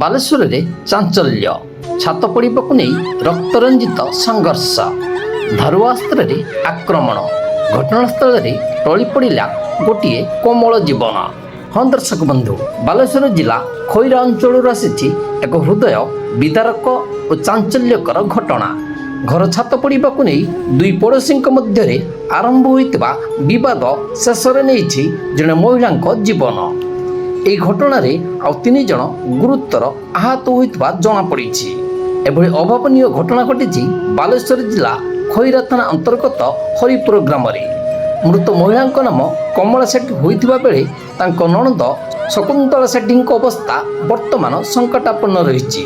ବାଲେଶ୍ୱରରେ ଚାଞ୍ଚଲ୍ୟ। ଛାତ ପଡ଼ିବାକୁ ନେଇ ରକ୍ତରଞ୍ଜିତ ସଂଘର୍ଷ, ଧାରୁଆ ଅସ୍ତ୍ରରେ ଆକ୍ରମଣ। ଘଟଣାସ୍ଥଳରେ ଟଳି ପଡ଼ିଲା ଗୋଟିଏ କୋମଳ ଜୀବନ। ହଁ ଦର୍ଶକ ବନ୍ଧୁ, ବାଲେଶ୍ୱର ଜିଲ୍ଲା ଖଇରା ଅଞ୍ଚଳରୁ ଆସିଛି ଏକ ହୃଦୟ ବିଦାରକ ଓ ଚାଞ୍ଚଲ୍ୟକର ଘଟଣା। ଘର ଛାତ ପଡ଼ିବାକୁ ନେଇ ଦୁଇ ପଡ଼ୋଶୀଙ୍କ ମଧ୍ୟରେ ଆରମ୍ଭ ହୋଇଥିବା ବିବାଦ ଶେଷରେ ନେଇଛି ଜଣେ ମହିଳାଙ୍କ ଜୀବନ। ଏହି ଘଟଣାରେ ଆଉ ତିନି ଜଣ ଗୁରୁତର ଆହତ ହୋଇଥିବା ଜଣାପଡ଼ିଛି। ଏଭଳି ଅଭାବନୀୟ ଘଟଣା ଘଟିଛି ବାଲେଶ୍ୱର ଜିଲ୍ଲା ଖଇରା ଥାନା ଅନ୍ତର୍ଗତ ହରିପୁର ଗ୍ରାମରେ। ମୃତ ମହିଳାଙ୍କ ନାମ କମଳା ସେଠୀ ହୋଇଥିବା ବେଳେ ତାଙ୍କ ନଣନ୍ଦ ଶକୁନ୍ତଳା ସେଠୀଙ୍କ ଅବସ୍ଥା ବର୍ତ୍ତମାନ ସଙ୍କଟାପନ୍ନ ରହିଛି।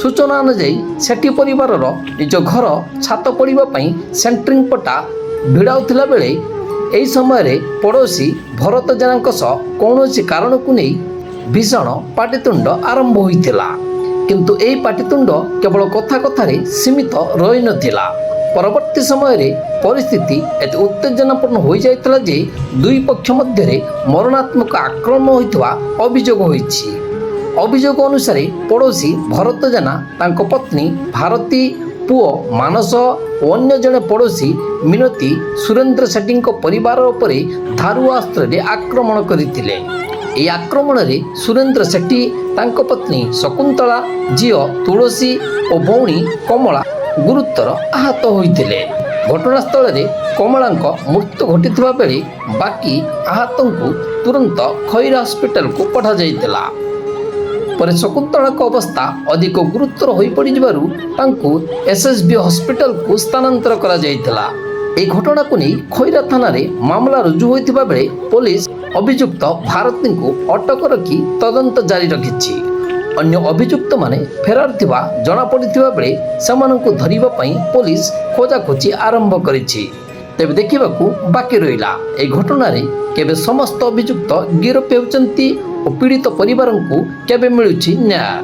ସୂଚନା ଅନୁଯାୟୀ, ସେଠୀ ପରିବାରର ନିଜ ଘର ଛାତ ପଡ଼ିବା ପାଇଁ ସେଣ୍ଟ୍ରିଂ ପଟା ଭିଡ଼ାଉଥିଲା ବେଳେ ଏହି ସମୟରେ ପଡ଼ୋଶୀ ଭରତ ଜେନାଙ୍କ ସହ କୌଣସି କାରଣକୁ ନେଇ ଭୀଷଣ ପାଟିତୁଣ୍ଡ ଆରମ୍ଭ ହୋଇଥିଲା। କିନ୍ତୁ ଏହି ପାଟିତୁଣ୍ଡ କେବଳ କଥା କଥାରେ ସୀମିତ ରହିନଥିଲା। ପରବର୍ତ୍ତୀ ସମୟରେ ପରିସ୍ଥିତି ଏତେ ଉତ୍ତେଜନାପୂର୍ଣ୍ଣ ହୋଇଯାଇଥିଲା ଯେ ଦୁଇ ପକ୍ଷ ମଧ୍ୟରେ ମରଣାତ୍ମକ ଆକ୍ରମଣ ହୋଇଥିବା ଅଭିଯୋଗ ହୋଇଛି। ଅଭିଯୋଗ ଅନୁସାରେ, ପଡ଼ୋଶୀ ଭରତ ଜେନା, ତାଙ୍କ ପତ୍ନୀ ଭାରତୀ, ପୁଅ ମାନସ ଓ ଅନ୍ୟ ଜଣେ ପଡ଼ୋଶୀ ମିନତୀ ସୁରେନ୍ଦ୍ର ସେଠୀଙ୍କ ପରିବାର ଉପରେ ଧାରୁଆ ଅସ୍ତ୍ରରେ ଆକ୍ରମଣ କରିଥିଲେ। ଏହି ଆକ୍ରମଣରେ ସୁରେନ୍ଦ୍ର ସେଠୀ, ତାଙ୍କ ପତ୍ନୀ ଶକୁନ୍ତଳା, ଝିଅ ତୁଳସୀ ଓ ଭଉଣୀ କମଳା ଗୁରୁତର ଆହତ ହୋଇଥିଲେ। ଘଟଣାସ୍ଥଳରେ କମଳାଙ୍କ ମୃତ୍ୟୁ ଘଟିଥିବା ବେଳେ ବାକି ଆହତଙ୍କୁ ତୁରନ୍ତ ଖଇରା ହସ୍ପିଟାଲକୁ ପଠାଯାଇଥିଲା। ପରେ ଶକୁନ୍ତଳାଙ୍କ ଅବସ୍ଥା ଅଧିକ ଗୁରୁତର ହୋଇପଡ଼ିଯିବାରୁ ତାଙ୍କୁ ଏସ୍ଏସ୍ବି ହସ୍ପିଟାଲକୁ ସ୍ଥାନାନ୍ତର କରାଯାଇଥିଲା। ଏହି ଘଟଣାକୁ ନେଇ ଖଇରା ଥାନାରେ ମାମଲା ରୁଜୁ ହୋଇଥିବା ବେଳେ ପୋଲିସ ଅଭିଯୁକ୍ତ ଭାରତୀଙ୍କୁ ଅଟକ ରଖି ତଦନ୍ତ ଜାରି ରଖିଛି। ଅନ୍ୟ ଅଭିଯୁକ୍ତମାନେ ଫେରାର ଥିବା ଜଣାପଡ଼ିଥିବା ବେଳେ ସେମାନଙ୍କୁ ଧରିବା ପାଇଁ ପୋଲିସ ଖୋଜାଖୋଜି ଆରମ୍ଭ କରିଛି। ତେବେ ଦେଖିବାକୁ ବାକି ରହିଲା, ଏହି ଘଟଣାରେ କେବେ ସମସ୍ତ ଅଭିଯୁକ୍ତ ଗିରଫ ହେଉଛନ୍ତି ଓ ପୀଡ଼ିତ ପରିବାରଙ୍କୁ କେବେ ମିଳୁଛି ନ୍ୟାୟ।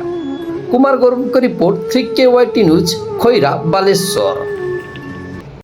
କୁମାର ଗୌରବଙ୍କ report, 3K YT news, Khaira, Balasore.